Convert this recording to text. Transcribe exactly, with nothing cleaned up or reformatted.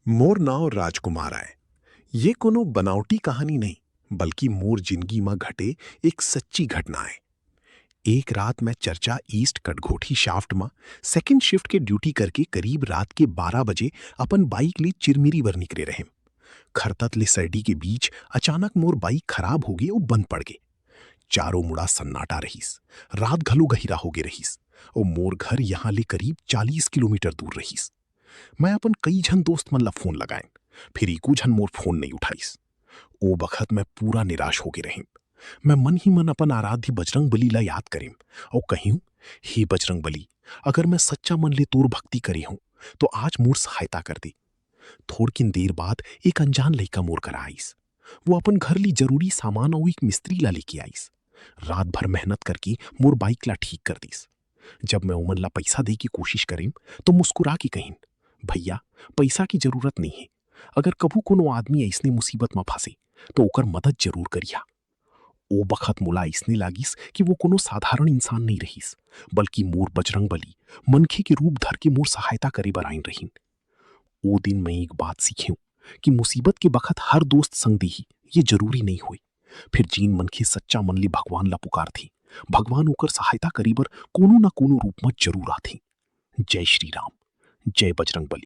मोर नाव राजकुमार आय। ये कोनो बनावटी कहानी नहीं, बल्कि मोर जिंदगी म घटे एक सच्ची घटना आय। एक रात मैं चर्चा ईस्ट कटघोटी शाफ्ट म सेकंड शिफ्ट के ड्यूटी करके करीब रात के बारह बजे अपन बाइक ले चिरमिरी बर निकरे रहें। खरतत ले सरडी के बीच अचानक मोर बाइक खराब हो गे अउ बंद पड़ गे। चारों मुड़ा सन्नाटा रहिस। रात घलो गहिरा हो गे रहिस अउ मोर घर यहाँ ले करीब चालीस किलोमीटर दूर रहिस। मैं अपन कई झन दोस्त मन ला फोन लगाएन, फिर एको झन मोर फोन नइ उठाइस। ओ बखत मैं पूरा निराश हो गे रहें। मैं मन ही मन अपन आराध्य बजरंग बली ला याद करें अउ कहियों, "हे बजरंग बली, अगर मैं सच्चा मन ले तोर भक्ति करे हूँ, तो आज मोर सहायता कर दे।" थोड़किन देर बाद एक अनजान लइका मोर करा आइस। वो अपन घर ली जरूरी सामान अउ एक मिस्त्री ला लेके आइस। रात भर मेहनत करके मोर बाइक ला ठीक कर दिस। जब मैं ओमन ला पैसा दे के कोशिश करें, तो मुस्कुरा के कहिन, "भैया, पैसा की जरूरत नहीं है। अगर कभू कोनो आदमी अइसने मुसीबत म फंसे, तो ओकर मदद जरूर करिहा।" ओ बखत मोला अइसने लागिस कि वो कोनो साधारण इंसान नहीं रहिस, बल्कि मोर बजरंग बली, मनखे के रूप धर के मोर सहायता करे बर आइन रहिन। ओ दिन मैं एक बात सीखें कि मुसीबत के बखत हर दोस्त संग देही, ये जरूरी नहीं होय। फिर जेन मनखे सच्चा मन ले भगवान ला पुकारथे, भगवान ओकर सहायता करे बर कोनो न कोनो रूप म जरूर आथे। जय श्री राम, जय बजरंग बली।